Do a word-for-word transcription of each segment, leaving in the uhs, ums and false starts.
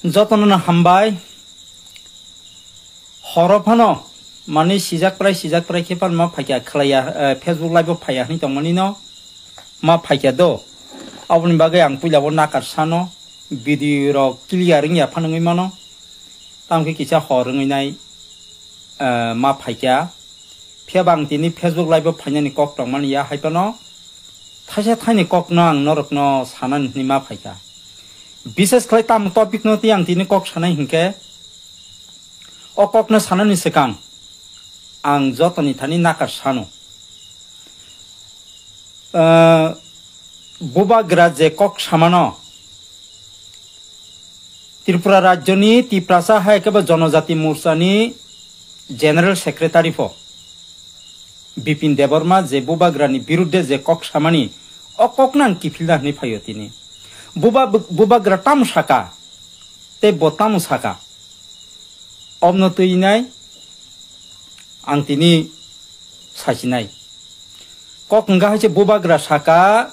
Jotono no hambai. Horo phano mani sijak prai, sijak prai khe phano ma phaikha khlaiya, eh, Facebook live o phaiya hwnwi tongmani no ma phaikha do. Aboni bagwi ang puila bo nakar sano, video rok clear wngya phano wngwi mano. Tamo khe kisa hor wngwi nai, eh, ma phaikha. Phiya ba ang tini Facebook live o phainani kok tongmani ya hai phano thaisa thaini kokno ang norokno sanani hwnwi ma phaikha. Bises khlai tamo topic no twi ang tini kok sanai hinkhe, o kokno sanani swkang ang jotoni thani nakar sano. Ah, bubagra je kok samano, Tripura rajyoni Tiprasa hai khe bo Jonojati Morchani General Secretary pho Bipin Debbarma je bubagrani birudde je kok samani, o kokno ang kiphilna hwnwi phaio tini. Buba-, bubagra tamo saka, tei bo tamo saka, omno twi nai ang tini sachinai. Kok wngkha hai se bubagra saka,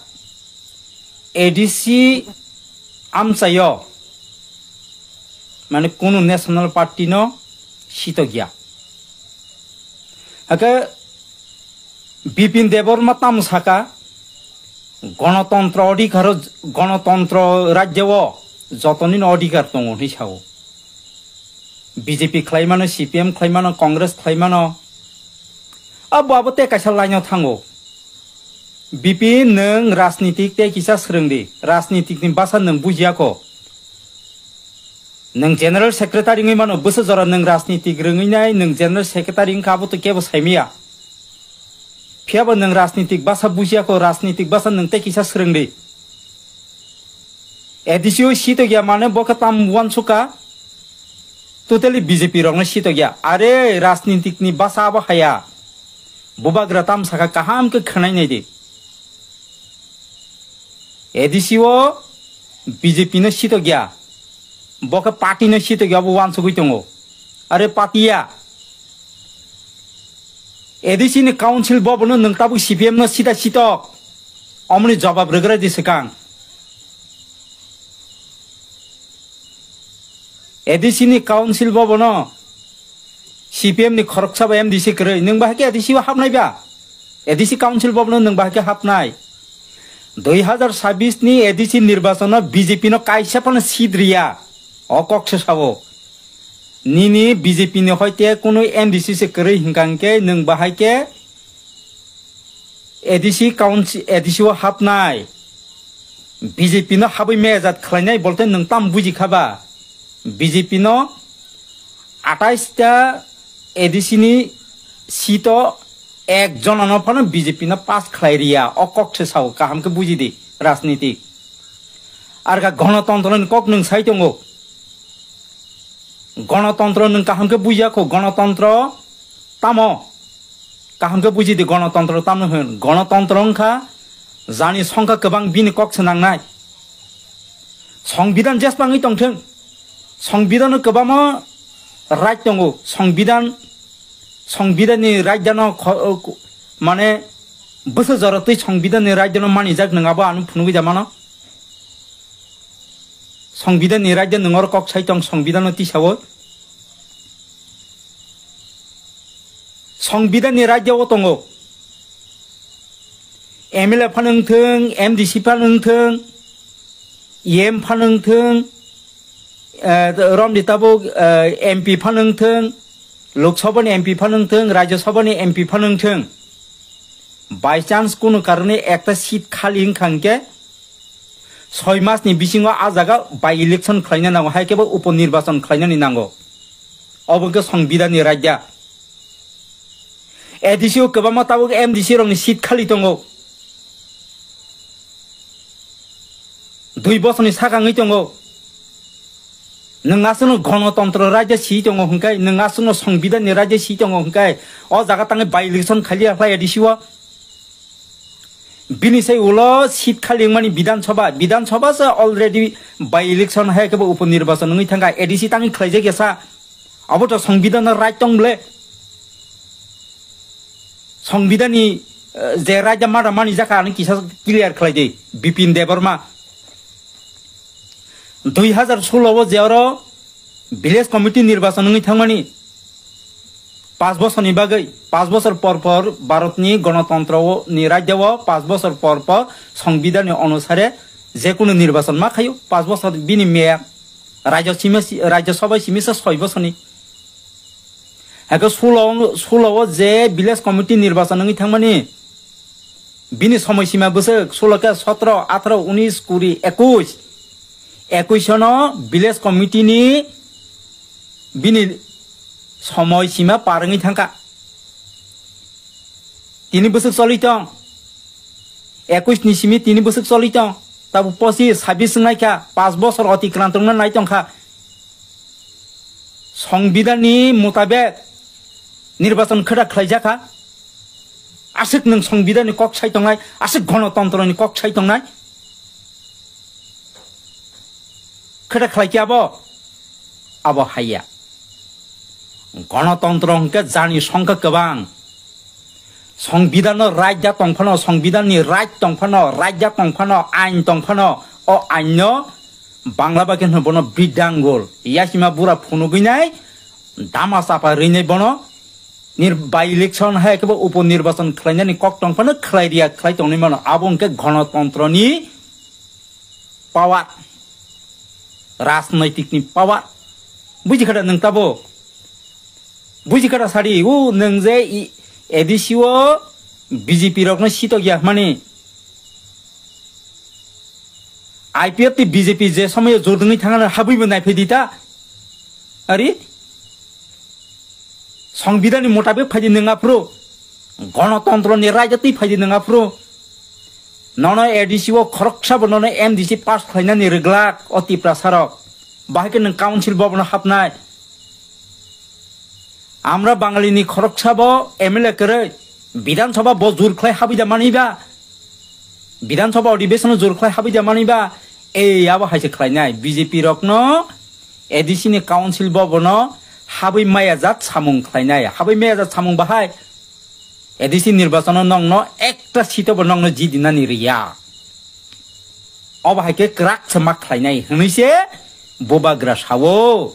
A D C amchaio, mane, kunu National Party no sitokya. Hakhe Bipin Debbarma tamo saka, "Gonotontro odhikaro, gonotontro rajyo o jotoni no odhikar tongo," hwnwi sao. B J P khlai mano, C P M khlai mano, Congress khlai mano, abo, abo tei kaisa line o thango. Bipin, nwng rajnitik tei kisa swrwng di, rajnitik ni bwsa nwng bujiya kho. Nwng General Secretary wngwi mano, bwsa jora nwng rajnitik rwngwi nai, nwng General Secretary wngkha, abo to kebo saimaya. Phiya bo nwng rajnitik bwsa bujiya kho, rajnitik bwsa nwng tei kisa swrwng di. A D C o sitokya mane bo khe tam uansukha, totally B J P rokno sitokya. Are rajnitik ni bwsa abo haya. Bubagra tam saka kaham khe khwnai nai di. A D C o B J P no sitokya. Bo khe party no sitokya, abo uansugwi tongo. Are party ya. A D C ni council bo bono nwng tabuk C P M no sita sitok. Omoni jawab rwgwra di swkang. A D C ni council bo bono C P M ni khoroksa ba M D C kwrwi. Nwng bahai khe A D C o hapnai ba? A D C council bo bono nwng bahai khe hapnai? Dui hazar sabis ni A D C nirbachon o B J P no kaisa phano seat riya. O kok se sao. Nini B J P ni hoite kunu M D C se kwrwi hinkha hinkhe nwng bahai khe A D C council, A D C o hapnai, B J P no habwi mejat khlainai bolte nwng tam buji kha ba? B J P no atais ta A D C ni seat o ek jona no phano B J P no pass khlai riya, o kok se sao, kaham khe buji di rajniti. Ar kha gonotontro ni kok nwng sai tongo. Gonotontro nwng kaham khe bujiya kho, gonotontro tamo? Kaham khe buji di, gonotontro tamo hwn? Gonotontro wngkha jani songkha kwbang bini kok se nangnai. Songbidan jesbangwi tongthwng, songbidano kwbangma right tongo, songbidan, songbidani raidano kho-, mane bwsa jora twi songbidani raidano manijak nwng abo ano phunugwi da mano. Songbidani raida nwng oro kok sai tong, songbidano tisawo. Songbidani raida o tongo. M L A phano wngthwng, M D C phano wngthwng, E M phano wngthwng, eh, romni tabuk, eh, M P phano wngthwng, Lok Sabhani M P phano wngthwng, Rajya Sabhani M P phano wngthwng. By chance kunu karone ekta seat khali wngkha hinkhe, soi mas ni bisingo a jaga by election khlaina nango, hai khe bo upo nirbachon khlainani nango. Obo khe songbidani raida. A D C o kwbangma tabuk M D C rokni seat khali tongo. Dui bosorni saka wngwi tongo. Nwng aswkno gonotontro raida si tongo hwnkhe, nwng aswkno songbidani raida si tongo hwnkhe, o jaga tangwi by election khaliya khlai A D C o. Bini sai ulo seat khali wngmani Bidhan Sabha, Bidhan Sabha se already by election hai khe bo upo nirbachon wngwi thangkha, A D C tangwi khlaijak ya sa. Abo to songbidano right tong ble. Songbidani, eh, je raida mada mani jaka ani kisa clear khlai di, Bipin Debbarma. Dui hazar solo o je oro village committee nirbachon wngwi thangmani, pas bosorni bagwi, pas bosor por por Bharatni gonotontro ni rajya o pas bosor por por songbidani onusare je kunu nirbachon ma khaio, pas bosor bini meya, rajya simi-, rajya sabha simisa soi bosorni. Hake solo, solo o je village committee nirbachon wngwi thangmani, bini somoi sima bwswk solo khe sotro, atharo, unis, kuri, ekush. Ekush no village committee ni bini somoi sima par wngwi thangkha. Tini bwswk choli tong. Ekush ni simi tini bwswk choli tong. Tabuk pochis, sabis wngnaikha. Pas bosor otikrant wngna nai tongkha. Songbidanni mutabek nirbachon khwda khlaijakha. Aswk nwng songbidanni kok sai tongnai, aswk gonotontroni kok sai tongnai. Khwda khlaikhe abo? Abo haiya. Gonotontro hwnkhe jani songkha kwbang. Songbidano raida tongphano, songbidanni right tongphano, raida tongphano, ain tongphano, o ainno Bangla bai khe hwno bono Bidangul. Yasima bura phunugwi nai, dama chapa rwi nai bono. Nir-, by election hai khe bo upo nirbachon khlainani kok tongphano khlai riya, khlai tongwi mano. Abo hwnkhe gonotontroni power, rajnaitikni power. Buji kha da nwng tabo? Buji kha da sadi, o nwng je i-, A D C o B J P rokno sitok ya hwnmani? I P F tei B J P je somoyo jordwngwi thangna habwi bo naiphai di ta. Ari? Songbidanni mutabek phaidi nwng aphuru, gonotontroni raida twi phaidi nwng aphuru, nono A D C o khoroksa bo nono M D C pass khlainani rwglak o Tiprasarok, bahai khe nwng council bo bono hapnai. Amra Bangalini khoroksa bo M L A kwrwi, Bidhan Sabha bo jur khlai habwi da manwi ba? Bidhan Sabha odhibesono jur khlai habwi da manwi ba? Ei abo hai se khlainai, B J P rokno A D C ni council bo bono habwi maya jat samung khlainai, habwi maya jat samung bahai A D C nirbachano nokno ekta seat o bo nokno jidinani riya. Obo hai khe kwrak se ma khlainai hwnwi se bubagra sao.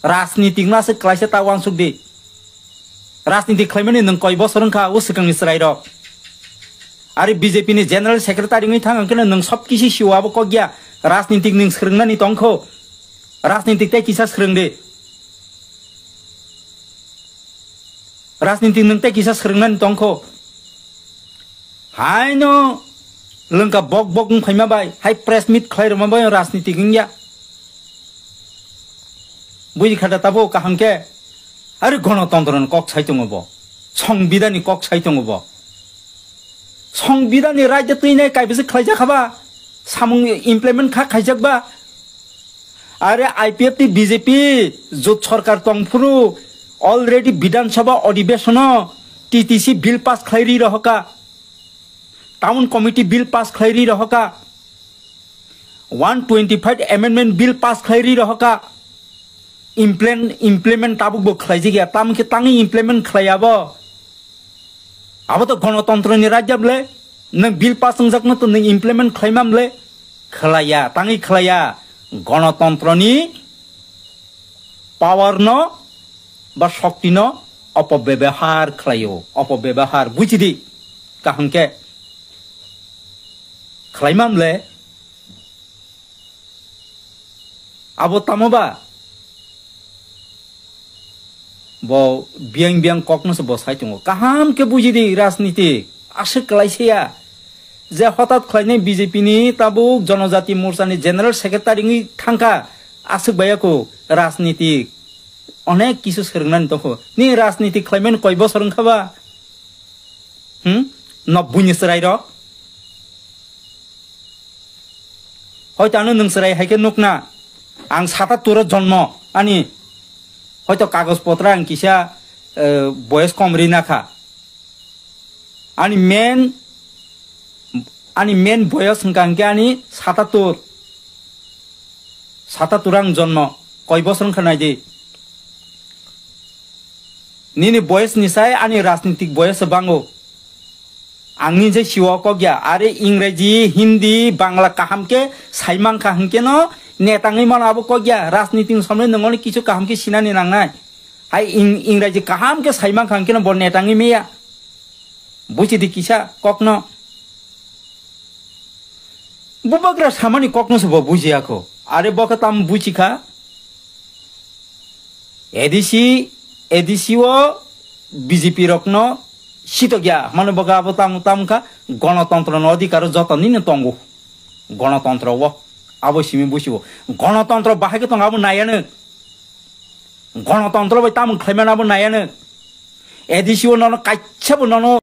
Rajnitik no aswk klaisa ta uansuk di. Rajniti khlaimani nwng koi bosor wngkha o swkangni chwrairok? Ari B J P ni general secretary wngwi thang hwnkhe nwng sob kisi sio abo kok ya. Rajnitik nwng swrwngnani tongkho. Rajnitik tei kisa swrwng di. Rajnitik nwng tei kisa swrwngnani tongkho. Haino lwngka bok bok wng phaima bai, hai press meet khlai rwma bai rajnitik wngya. Buji kha da tabuk kaham khe? Ari gonotontro ni kok sai tongo bo, songbidani kok sai tongo bo. Songbidani raida twinai kaibisa khlaijak kha ba, samung implement kha khaijak ba. Are I P F tei B J P jot sorkar tongphuru already Bidhan Sabha odhibesono T T C bill pass khlai ri rohoka, Town Committee bill pass khlai ri rohoka, one twenty-five amendment bill pass khlai ri rohoka, implement, implement tabuk bo khlaijak ya, tamo khe tangwi implement khlai abo? Abo to gonotontro ni rajya bole, nwng bill pass wngjakno to nwng implement khlaima bole? Khlaiya, tangwi khlaiya. Gonotontro ni power no ba shokti no opobebahar khlaio, opobebahar, buji di kaham khe. Khlaima bole? Abo tamo ba? Bo biyang biyang kokno se bo sai tongo. Kaham khe buji di rajniti. Aswk kwlai se ya. Je hotat khlainai B J P ni tabuk Jonojati Morcha ni General Secretary wngwi thangkha. Aswk baiya ko rajniti. Onek kisu swrwngnani tongkho. Ni rajniti khlaimani koi bosor wngkha ba? Hmm? Nobbui ni chwrai rok? Hoito ano nwng chwrai hai khe nukna, ang satattoro jonmo, ani hoito kagoj potro ang kisa, eh, boyes kom ri nakha. Ani main, ani main boyes hwnkha hwnkhe ani satattor, satattor ang jonmo, koi bosor wngkha nai di. Nini boyes ni sai ani rajnitik boyes bango. Ang ni je siwa kok ya, are Ingreji, Hindi, Bangla kaham khe sai mankha hwnkhe no, Netangwi mano abo kok ya, rajniti ni somle nwng ono kisu kaham khe sinani nangnai. Hai ing-, Ingraji kaham khe saimankha hwnkhe no bo netangwi meya. Buchidi kisa kokno. Bubagra samani kokno se bo bujiya kho. Are bo khe tam buchikha. A D C, A D C o B J P rokno sitok ya. Mane bo khe abo tam, tam kha. Gonotontro no adhikar joto nini tongo. Gonotontro o. Abo simi buchibo. Gonotontro bahai khe tongo abo nayano. Gonotontro bai tamung khlaimano abo nayano. A D C o nono kaisa bo nono